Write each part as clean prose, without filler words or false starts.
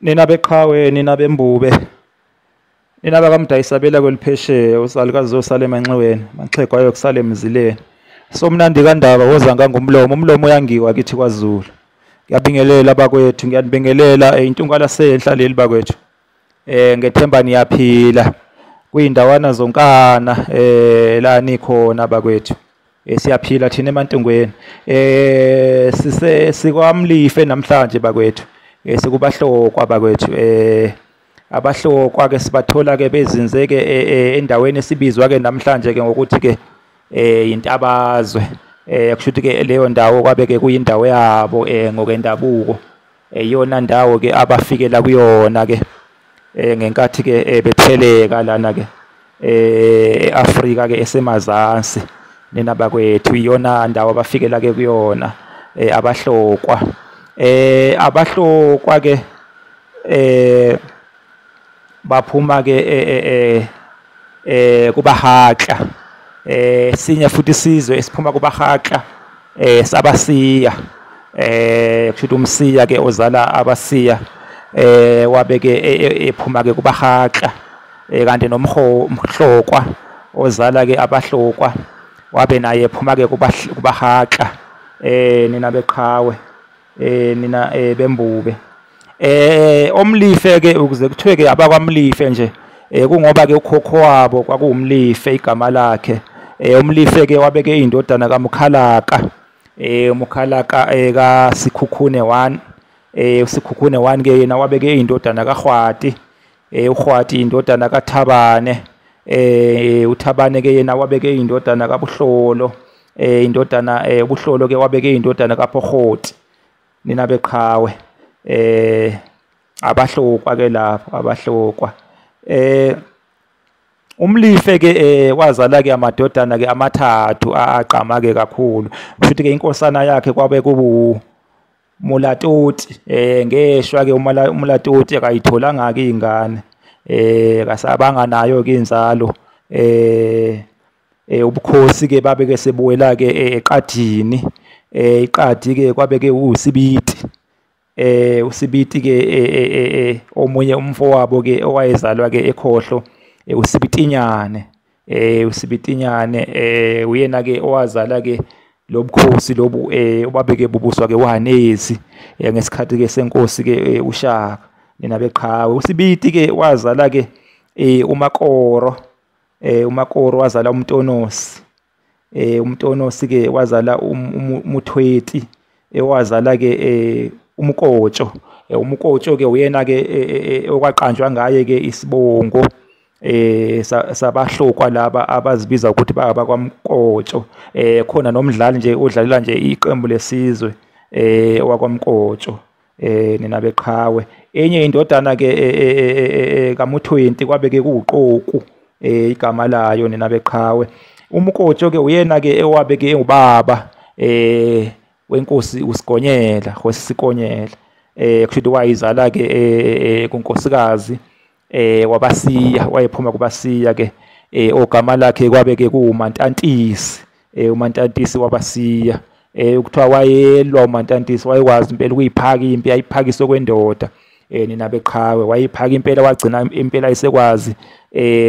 Nina beqhawe, nina bembube, nina bakaMdayisabela kweliphesheya, usalukazi osala emanxiweni, maxhego ayokusala emzileni. Somnandi kaNdaba woza ngangumlomo, umlomo uyangiwa kithi kwaZulu. Ngiyabingelela bakwethu, ngiyanibingelela intunkala senhla leli bakwethu. Ngethemba niyaphila kuyindawana zonkana la nikhona bakwethu. Siyaphila thina eMantungweni. Sise sikwaMlife namhlanje bakwethu. Sikubahlokwa bakwethu. Abahlokwa ke sibathola ke bezinze ke endaweni esibizwa ke namhlanje ke ngokuthi ke intabazwe. Kusho ukuthi ke leyo ndawo kwabe ke kuyindawo yabo ngokwendabuko. Iyona ndawo ke abafikela kuyona ke ngenkathi ke betheleka lana ke eAfrika ke esemazansi. Nina bakwethu iyona ndawo abafikela ke kuyona abahlokwa. Abahlokwa ke baphuma ke kubaHakla. Sinye futhi isizwe esiphuma kubaHakla sabasiya. Kusho ukuthi umsiya ke ozala abasiya wabe ke ephuma ke kubaHakla. Kanti nomhlokwa ozala ke abahlokwa wabe naye ephuma ke kubaHakla. Nina beqhawe, nina bembube. Omlife ke ukuze kuthiwe ke abakwaMlife nje kungoba ke ukhokho wabo kwakuwumlife igama lakhe. Umlife ke wabe ke indodana kaMkhalaka. UMkhalaka kaSikhukhune 1. uSikhukhune 1 ke yena wabe ke indodana kaHwati. uHwati indodana kaThabane. uThabane ke yena wabe ke indodana kaBuhlolo. Indodana uBuhlolo ke wabe ke indodana kaPhorhoti. Nina beqhawe. Abahlokwa ke lapho, abahlokwa. Umlife ke wazala ke amadodana ke amathathu aqhama ke kakhulu. Kusho ke inkosana yakhe kwabe kubu Mulatoti. Ngeshwa ke uMulatoti akayitholanga ke ingane. Kasabanga nayo ke inzalo. Ubukhosi ke babe ke sebuwela ke eqadini. Iqadi ke kwabe ke uSibiti. uSibiti ke omunye umfowabo ke owayezalwa ke ekhohlo, uSibitinyane. uSibitinyane uyena ke owazala ke lobukhosi lobu obabeke bubuswa ke uHanezi ngesikhathi ke senkosi ke uShaka. Nina beqhawe. uSibiti ke wazala ke uMakoro. uMakoro wazala uMtonosi. uMtonosi ke wazala uMthweti, owazala ke uMkotsho. uMkotsho ke uyena ke okwaqanjwa ngaye ke isibongo sabahlokwa laba abazibiza ukuthi bakwaMkotsho. Khona nomdlali nje odlalela nje iqembu lesizwe wakwaMkotsho. Nina beqhawe. Enye indodana ke kaMthwenti kwabe ke kuqoku igama layo. Nina beqhawe. uMkotsho ke uyena ke owabe ke ubaba wenkosi uSigonyela, Nkosi Sigonyela. Kusho wayizala ke kunkosikazi wabasiya, wayephuma kubasiya ke. Ogama lakhe kwabe ke kuMantantisi. uMantantisi wabasiya. Ukuthiwa wayelwa uMantantisi, wayekwazi impela ukuyiphaka impi, ayiphakise kwendoda. Nina beqhawe, wayiphaka impela wagcina impela isekwazi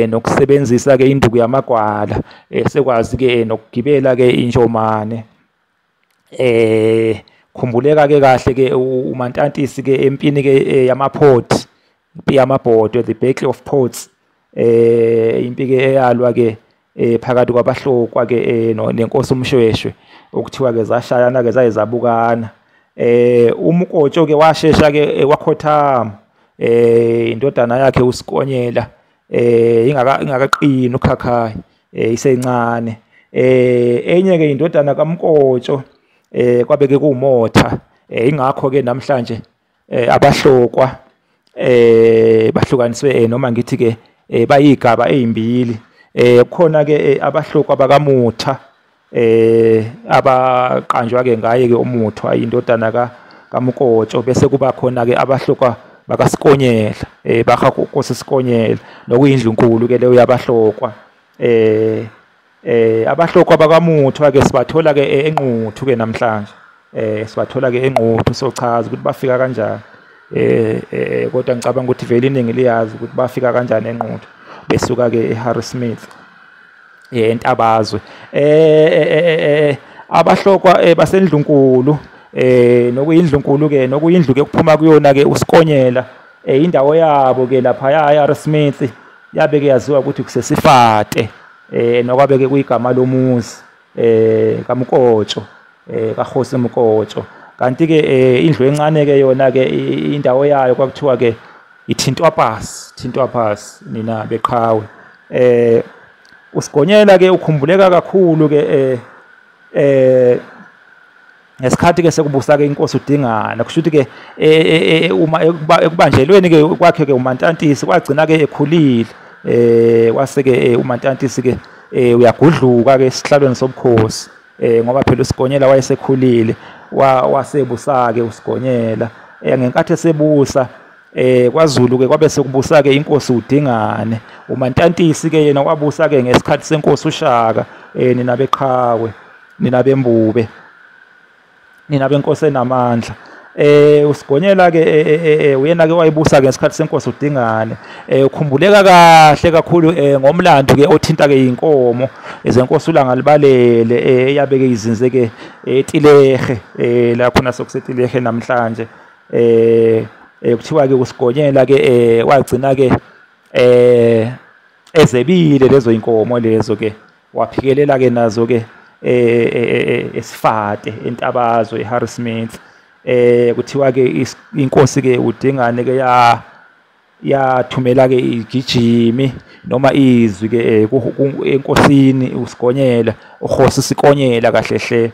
nokusebenzisa ke induku yamagwala, sekwazi ke nokugibela ke injomane. Khumbuleka ke kahle ke uMantantisi ke empini ke yamaPort, impi yamabhodwe, the Battle of Ports. Impi ke eyalwa ke phakathi kwabahlokwa ke nenkosi uMshweshwe, okuthiwa ke zashayana ke zayizabukana. uMkotsho ke washesha ke wakhothama. Indodana yakhe uSikonyela ingakaqini ukhakhayi, isencane. Enye ke indodana kaMkotsho kwabe ke kuMotha. Ingakho ke namhlanje abahlokwa bahlukaniswe noma ngithi ke bayigaba ezimbili. Khona ke abahlokwa bakaMutha abaqanjwa ke ngaye ke uMuthwa indodana kaMkotsho, bese kuba khona ke abahlokwa bakaSikonyela, bakhaNkosi Sikonyela, nokuyindlunkulu ke leyo yabahlokwa. Abahlokwa bakaMuthwa ke sibathola ke eNquthu ke namhlanje. Sibathola ke eNquthu, sochaza ukuthi bafika kanjani. Kodwa ngicabanga ukuthi vele iningi liyazi ukuthi bafika kanjani eNquthu besuka ke eHarrismith eNtabazwe. Abahlokwa basendlunkulu, nokuyindlunkulu ke, nokuyindlu ke kuphuma kuyona ke uSikonyela, indawo yabo ke lapha eHarrismith yabe ke yaziwa ukuthi kusesifate, nokwabe ke kuyigama lomuzi kaMkotsho, kaHosi Mkotsho. Kanti ke indlu encane ke yona ke indawo yayo kwakuthiwa ke ithintwa phasi, thintwa phasi nina beqhawe. uSigonyela ke ukhumbuleka kakhulu ke ngesikhathi ke sekubusa ke inkosi uDingana. Kusho ukuthi ke uma ekubanjelweni ke kwakhe ke uMantantisi kwagcina ke ekhulile, wase ke uMantantisi ke uyagudluka ke esihlalweni sobukhosi, ngoba phela uSigonyela wayesekhulile, wasebusa ke uSigonyela. Ngenkathi esebusa kwaZulu ke kwabe sekubusa ke inkosi uDingane. uMantantisi ke yena wabusa ke ngesikhathi senkosi uShaka, nina beqhawe, nina bembube, nina benkosi enamandla. uSigonyela ke uyena ke wayibusa ke ngesikhathi senkosi uDingane. Ukhumbuleka kahle kakhulu ngomlando ke othinta ke inkomo ezenkosi uLangalibalele, eyabe ke izinze ke eTilehe, la khona sokusetilehe namhlanje. Kuthiwa ke uSigonyela ke wagcina ke ezebile lezo inkomo lezo ke, waphikelela ke nazo ke esifate eNtabazwe eHarrismith. Kuthiwa ke inkosi ke uDingane ke yathumela ke igijimi noma izwi ke enkosini uSigonyela, uHosi Sikonyela kahle hle.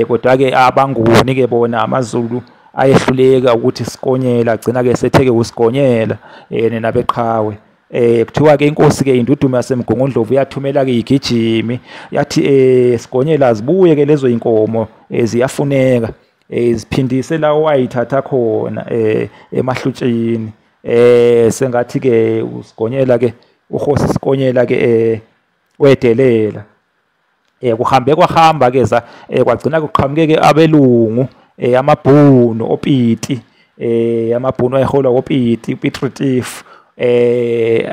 Kodwa ke abanguni ke bona amaZulu ayehluleka ukuthi Sikonyela, agcina ke setheke uSigonyela nina beqhawe. Kuthiwa ke inkosi ke iNdudumo yaseMgungundlovu yathumela ke igijimi yathi Sigonyela zibuye ke lezo inkomo ziyafuneka, ziphindise la wayithatha khona emahlutshini. Sengathi ke uSigonyela ke uHosi Sikonyela ke wedelela. Kuhambe kwahamba ke za kwagcina kuqhamuke ke abelungu, amabhunu opiti, amabhunu ayeholwa opiti uPiet Retief.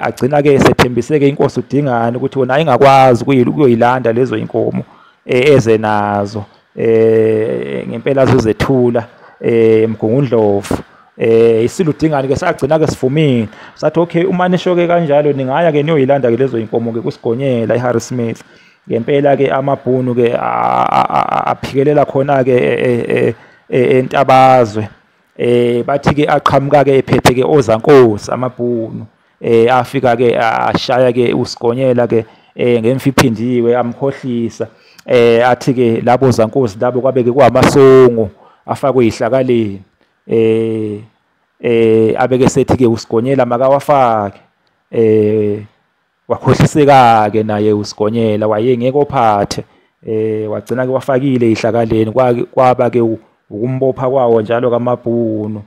Agcina ke sethembiseke inkosi uDingane ukuthi wona ayingakwazi ukuyoyilanda lezo inkomo eze nazo, ngempela zozethula eMgungundlovu. Isilo uDingane ke sagcina ke sivumile, sathi okay, uma nisho ke kanjalo ningaya ke niyoyilanda ke lezo inkomo ke kuSigonyela eHarrismith. Ngempela ke amabhunu ke aphikelela khona ke eNtabazwe. Bathi ke aqhamuka ke ephethe ke ozankosi amabhunu, afika ke ashaya ke uSigonyela ke ngemfiphindiwe, amkhohlisa. Athi ke labo zankosi labo kwabe ke kwamasongo afakwe ihlakaleni, abeke sethi ke uSigonyela makawafake. Wakhohliseka ke naye uSigonyela, wayengeke ophathe, wagcina ke wafakile ihlakaleni, kwaba ke ukumbopha kwawo njalo kamabhunu.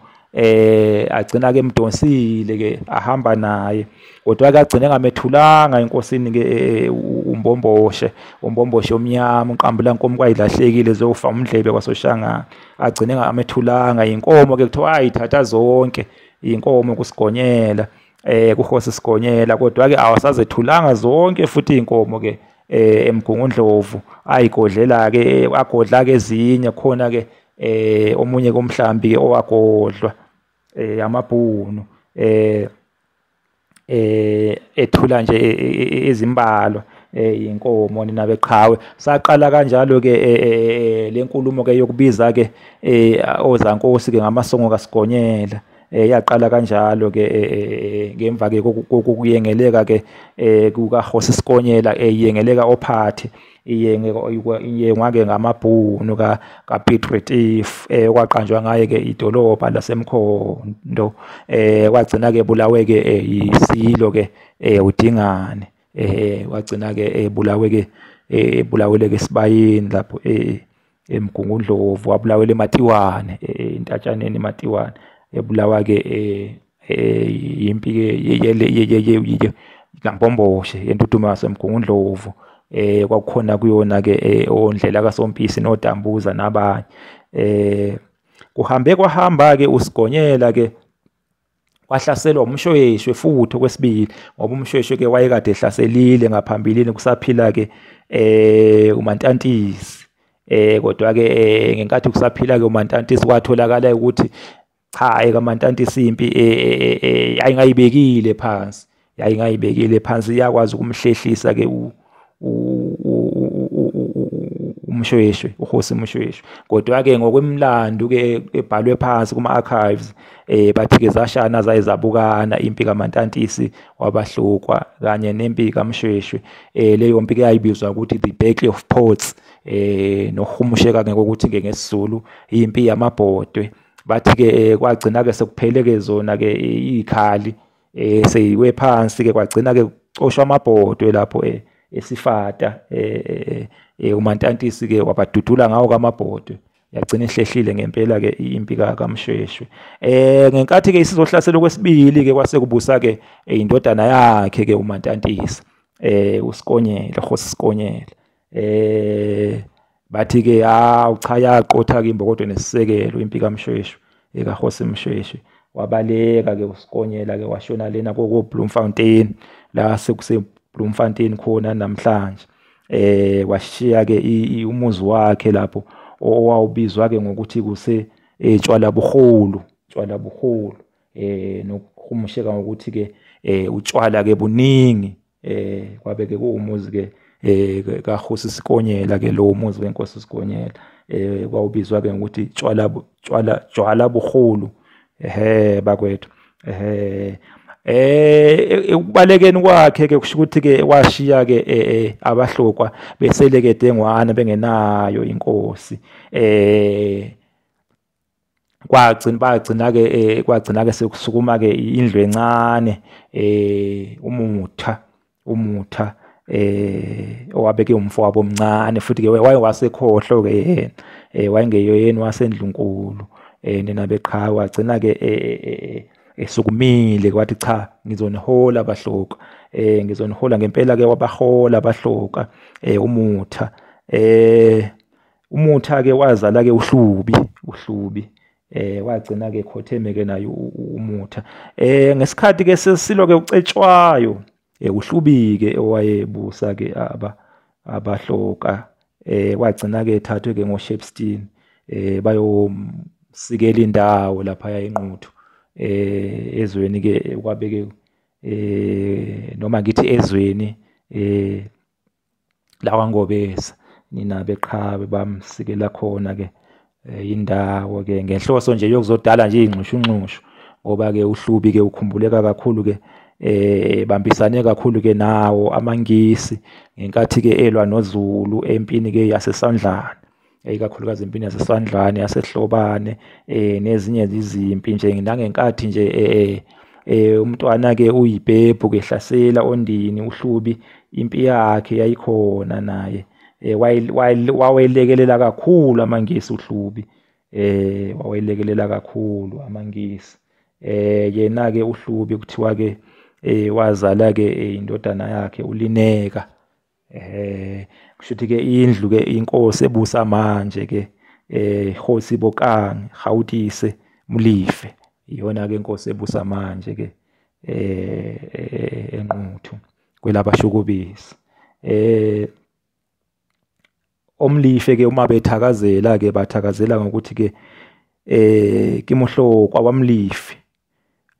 Agcina ke emdonsile ke ahamba naye, kodwa ke agcine engamethulanga enkosini ke uMbomboshe, uMbomboshe omnyama, uqambula nkomo kwayilahlekile zofa umdlebe kwaSoshangane. Agcine engamethulanga inkomo ke, kuthiwa ayithatha zonke inkomo kuSigonyela, kuHosi Sigonyela, kodwa ke awasazethulanga zonke futhi inkomo ke eMgungundlovu, ayigodlela ke, agodla ke ezinye khona ke omunye komhlambi ke owagodlwa amabhunu, ethula nje ezimbalwa inkomo nina beqhawe. Saqala kanjalo ke lenkulumo ke yokubiza ke ozankosi ke ngamasongo kaSigonyela. Yaqala kanjalo ke ngemva ke kokuyengeleka ke kukaHosi Sikonyela, eyengeleka ophathe, iyengwa ke ngamabhunu kaPiet Retief, okwaqanjwa ngaye ke idolobha laseMkhondo. Kwagcina ke bulawe ke isilo ke uDingane, wagcina ke ebulawe ke ebulawele ke esibayeni lapho eMgungundlovu, wabulawela eMatiwane, entatshaneni eMatiwane, ebulawa ke impi ke kaMbomboshe yendudumo yaseMgungundlovu. Kwakukhona kuyona ke oNdlela kaSompisi noDambuza nabanye. Kuhambe kwahamba ke uSigonyela ke wahlaselwa uMshweshwe futhi okwesibili, ngoba uMshweshwe ke wayekade ehlaselile ngaphambilini kusaphila ke uMantantisi. Kodwa ke ngenkathi kusaphila ke uMantantisi kwatholakala ukuthi cha, ekaMantantisi impi ayingayibekile phansi, yayingayibekile phansi, iyakwazi ukumhlehlisa ke uMshweshwe, uHosi Mshweshwe. Kodwa ke ngokwemlando ke ebhalwe phansi kuma archives, bathi ke zashana zayizabukana impi kaMantantisi wabahlukwa kanye nempi kaMshweshwe. Leyo mpi ke yayibizwa ukuthi the Battle of Ports, nohumusheka ngokuthi ke ngesiZulu impi yamabhodwe. Bathi ke kwagcina ke sekuphele ke zona ke izikhali seyiwe phansi ke, kwagcina ke kucoshwa amabhodwe lapho esifata. uMantantisi ke wabadudula ngawo kamabhodwe, yagcina ihlehlile ngempela ke impi kaMshweshwe. Ngenkathi ke isizohlasela kwesibili ke kwase kubusa ke indodana yakhe ke uMantantisi, uSikonyela, Hosi Sikonyela. Bathi ke cha, yaqotha ke imbokodo nesisekelo impi kaMshweshwe ekaHosi Mshweshwe. Wabaleka ke uSikonyela ke washona lena ko Bloemfontein, la sekuse Bloemfontein khona namhlanje. Washiya ke umuzi wakhe lapho owawubizwa ke ngokuthi kuse Tshwala Buhulu, Tshwala Buhulu, nokuhumusheka ngokuthi ke utshwala ke buningi. Kwabe ke kuwumuzi ke kaHosi Sikonyela ke lo muzi wenkosi Sikonyela, kwawubizwa ke ngokuthi Tshwala Tshwala Tshwala Buhulu. Bakwethu, ekubalekeni kwakhe ke kusho ukuthi ke washiya ke abahlokwa beseleke dengwana bengenayo inkosi. Kwagcina bagcina ke kwagcina ke sekusukuma ke indlu encane, umutha owabeke umfowabo omncane, futhi ke waye wasekhohlo ke yena, wayengeyoyena wasendlunkulu nina beqhawe. Wagcina ke esukumile kwathi cha, ngizonihola abahloka, ngizonihola ngempela ke wabahola abahloka umutha. Umutha ke wazala ke uHlubi, wagcina ke khotheme ke naye umutha. Ngesikhathi ke sesilo ke uCetshwayo, uHlubi ke owayebusa ke abahloka, wagcina ke ethathwe ke ngoShepstone, bayosikela indawo lapha eNquthu, ezweni ke kwabeke noma ngithi ezweni la kwaNgobesa, nina beqhawe bamsikela khona ke indawo ke ngenhloso nje yokuzodala nje ingxushunxushu, ngoba ke uHlubi ke ukhumbuleka kakhulu ke bambisane kakhulu ke nawo amaNgisi ngenkathi ke elwa noZulu empini ke yaseSandlwana, ikakhulukazi empini yaseSandlwana yaseHlobane, nezinye izimpi nje. Nangenkathi nje umntwana ke uyiBhebhu ke hlasela oNdini, uHlubi impi yakhe yayikhona naye, wawelekelela kakhulu amaNgisi uHlubi, wawelekelela kakhulu amaNgisi. Yena ke uHlubi kuthiwa ke wazala ke indodana yakhe uLineka. Kusho ukuthi ke indlu ke inkosi ebusa manje ke Hosi Bokang Gautise Molefe, iyona ke inkosi ebusa manje ke eNquthu kwelabashukubisi. OMlife ke uma bethakazela ke bathakazela ngokuthi ke Kimohlokwa waMlife,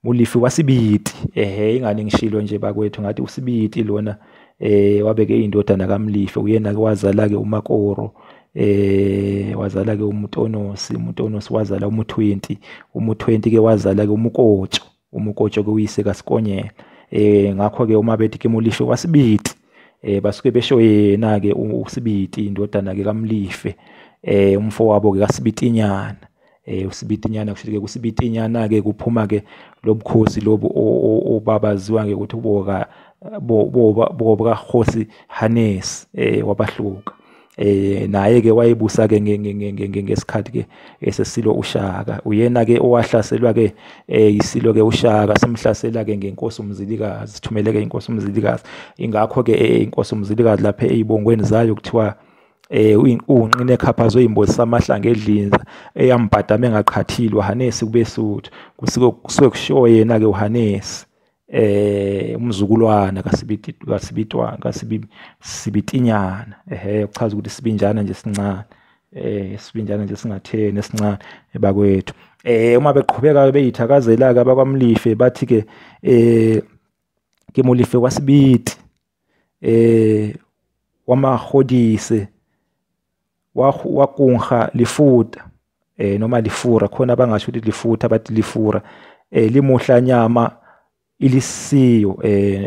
Molefe waSibiti. Ingane ngishilo nje bakwethu ngathi uSibiti lona wabeke indodana kaMlife, uyena ke wazala ke uMakoro, wazala ke uMutonosi, uMutonosi wazala uMuthwenti, uMuthwenti ke wazala ke uMukotsho, uMukotsho ke uyise kaSikonyela. Ngakho ke uma bethi ke Molefe waSibiti, basuke besho yena ke uSibiti indodana ke kaMlife, umfowabo ke kaSibitinyana. uSibitinyana kusho ke kuSibitinyana ke kuphuma ke lobukhosi lobu obabaziwa ngokuthi boka boka Hosi Hanesi wabahluka. Naye ke wayebusa ke ngesikhathi ke esesilo uShaka. Uyena ke owahlaselwa ke isilo ke uShaka, simhlasela ke ngenkosi uMzilikazi, sithumele ke inkosi uMzilikazi. Ingakho ke inkosi uMzilikazi lapha ezibongweni zayo kuthiwa Unqine ekhaphazo imbozi samahlanga edlinza eyambhadama engaqhathile uHanesi kubeSuthu. Kusuke kushiwo yena ke uHanesi, umzukulwana kaSibitinyana, kuchaza ukuthi sibinjana nje sincane, sibinjana nje singatheni esincane bakwethu. Uma beqhubeka beyithakazela ke abakwaMlife bathi ke ke Molefe wa Sebiti, wa Magodise, wa Kunga Lifuta, noma Lifura, khona abangasho ukuthi Lifuta bathi Lifura, limuhla nyama ilisiyo,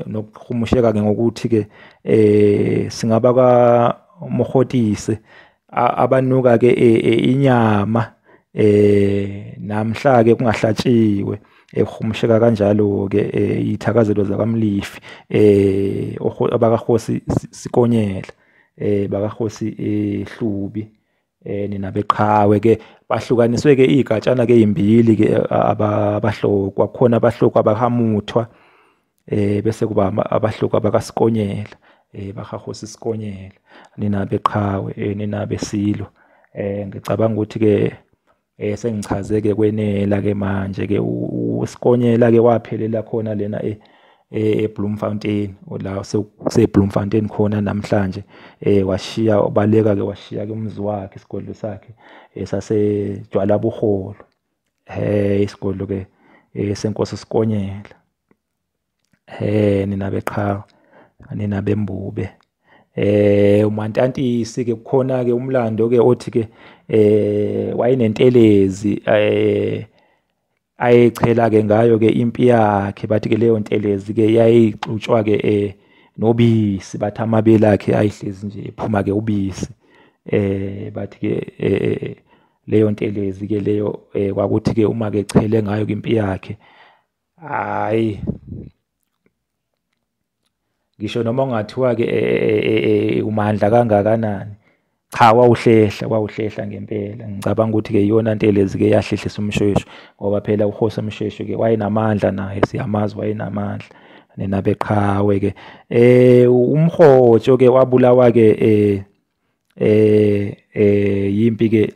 nokuhumusheka ke ngokuthi ke singaba ka Mogodise abanuka ke inyama namhla ke kungahlatshiwe, ehumusheka kanjalo ke ithakazelo zakaMlifi, abakaHosi Sikonyela, bakaHosi Hlubi, nina beqhawe ke. Bahlukaniswe ke igatshana ke izimbili ke abahlokwa, khona abahlokwa abahamuthwa, bese kuba abahlokwa bakaSikonyela, bakaHosi Sikonyela, nina beqhawe, nina besilo. Ngicabanga ukuthi ke sengichaze ke kwenela ke manje ke. uSikonyela ke waphelela khona lena eBloemfontein, la seBloemfontein khona namhlanje. Washiya ubaleka ke, washiya ke umzi wakhe, isigodlo sakhe sasejwalabuholo, isigodlo ke senkosi Sikonyela. Nina beqhawe, nina bembube. uMantantisi ke kukhona ke umlando ke othi ke wayenentelezi ayechela ke ngayo ke impi yakhe, bathi ke leyo ntelezi ke yayixutshwa ke nobisi, bathi amabele akhe ayihlezi nje ephuma ke ubisi. Bathi ke leyo ntelezi ke leyo kwakuthi ke uma ke chele ngayo ke impi yakhe, hayi ngisho noma ungathiwa ke umandla kangakanani, cha wawuhlehla ngempela. Ngicabanga ukuthi ke iyona ntelezi ke yahlehlisa uMshweshwe, ngoba phela uHosi uMshweshwe ke wayenamandla naye, siyamazi wayenamandla, nina beqhawe ke. UMhotsho ke wabulawa ke yimpi ke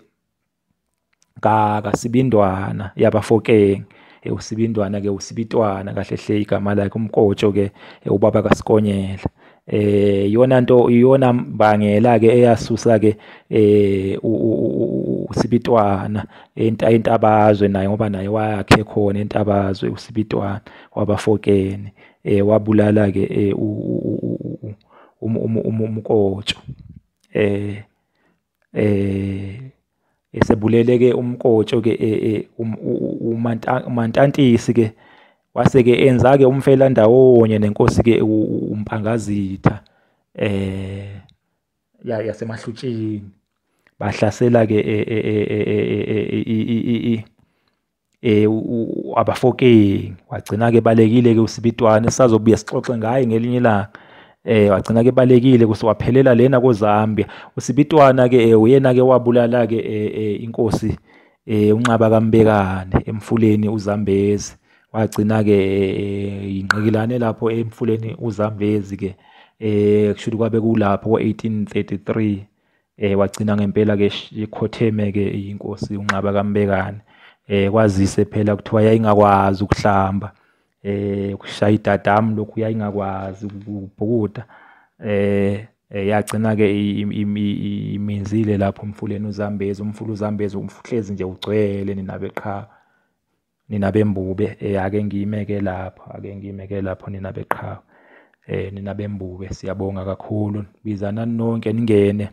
kaSibindwana yabaFokeng. uSibindwana ke uSibitwana kahle hle igama lakhe, uMkotsho ke ubaba kaSikonyela. Iyona nto, iyona mbangela ke eyasusa ke uSibitwana entabazwe naye, ngoba naye wayakhe khona entabazwe uSibitwana wabaFokeni, wabulala ke uMkotsho. Esebulele ke uMkotsho ke uMantantisi ke wase ke enza ke umfela ndawonye nenkosi ke uMpangazitha yasemahlutshini, bahlasela ke abaFokeng. Wagcina ke balekile ke uSibitwana, sisazobuya sixoxe ngaye ngelinye ilanga. Wagcina ke balekile waphelela lena koZambia. uSibitwana ke uyena ke wabulala ke inkosi uNxaba kaMbekane emfuleni uZambezi. Wagcina ke ingqikilane lapho emfuleni uZambezi ke, kusho kwabe kulapho ko-1833. Wagcina ngempela ke ikhotheme ke inkosi uNxaba kaMbekane. Kwazise phela kuthiwa yayingakwazi ukuhlamba, ukushaya idadamu lokhu yayingakwazi ukubhukuda. Yagcina ke iminzile lapho emfuleni uZambezi. Umfula uZambezi uhlezi nje ugcwele nina beqhawe, nina bembube. Ake ngiyimeke lapho, ake ngiyimeke lapho nina beqhawe, nina bembube. Siyabonga kakhulu, bizanani nonke ningene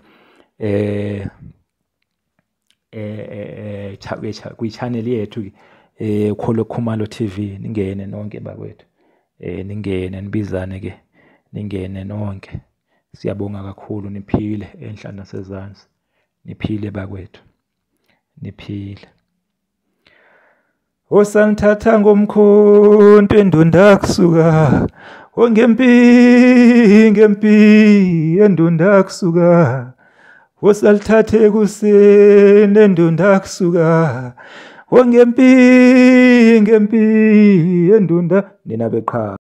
kwi-channel yethu Kholo Khumalo TV, ningene nonke bakwethu, ningene nibizane ke, ningene nonke. Siyabonga kakhulu, niphile enhla nasezansi, niphile bakwethu, niphile. Osangithatha ngomkhonto endunda kusuka, ongempi ngempi endunda kusuka, osalithathe kuseni endunda kusuka, ongempi ngempi endunda, nina beqhawe.